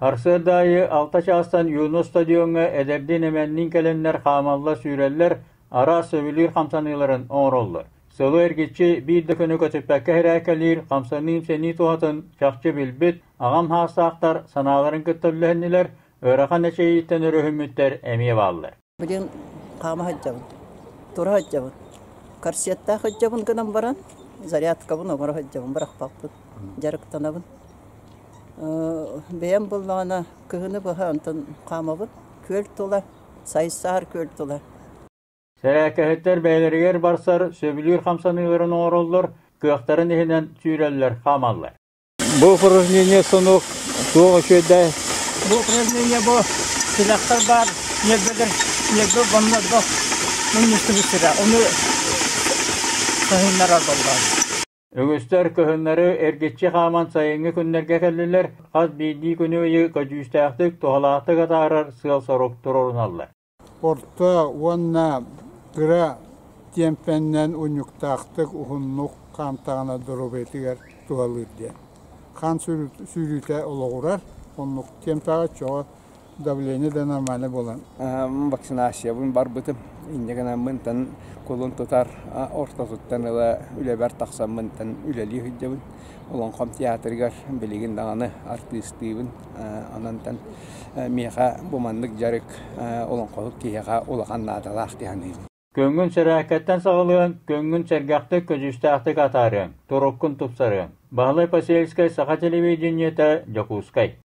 Сарсыарда аайы алта чаастан Юность стадиоҥҥа эдэрдиин-эмэнниин кэлэннэр хаамаллар-сүүрэллэр, араас сөбүлүүр хамсаныыларын оҥороллор. Сылы эргиччи биир да күнү көтүппэккэ иһирээккэлиир хамсаныы-имсэнии туһатын чахчы билбит аҕам саастаахтар санааларын кытта үллэһиннилэр, ыарахан эчэйииттэн өрүһүммүттэр эмиэ бааллар. Билигин хаама сылдьабын, тура сылдьабын. Корсеттаах сылдьабын гынан баран, зарядкабын оҥоро сылдьабын, бырахпаппын, дьарыктанабын. Бэйэм буоллаҕына кыһыны быһа онтон хаамабын, күөл тула, сайсаар күөл тула. Сэрээкэһиттэр бэйэлэригэр барсар, сөбүлүүр хамсаныыларын оҥороллор, кыахтарын иһинэн сүүрэллэр, хаамаллар. Бу упражнение станок туох үчүгэйдээ? Бу упражнение бу тилэхтэр баар ньиэрбэлэр ньиэрбэ боннорго мунньустубут сирэ. Ону сайыннарар буоллаҕым. Үгүстэр кыһыннары эргиччи хааман сайыҥҥы күннэргэ кэллилэр, хас биирдии күнү ыйы көдьүүстээхтик, туһалаахтык атаарар сыал-сорук туруоруналлар. Орто уонна кыра тиэмпэннэн унньуктаахтык уһуннук хаамтаҕына доруобуйатыгар туһалыыр диэн. Хаан сүүрүүтэ олоҕурар, оннук тиэмпэҕэ чоҕо давление да нормально буолан. Вакцинациябын барбытым. Инньэ гынаммын кулун тутар ортотуттан ыла үлэбэр тахсаммын үлэлии сылдьабын. Олоҥхом театрыгар билигин даҕаны артыыстыыбын. Онон миэхэ бу маннык дьарык олоҥхоһут киһиэхэ улахан наадалаах дии саныыбын. Көҥүл сэрээккэттэн саҕалыаҥ, көҥүл сэргэхтик, көдьүүстээхтик атаарыаҥ, туруккун тупсарыаҥ. Баһылай Посельскай, Саха телевидениетэ, Дьокуускай.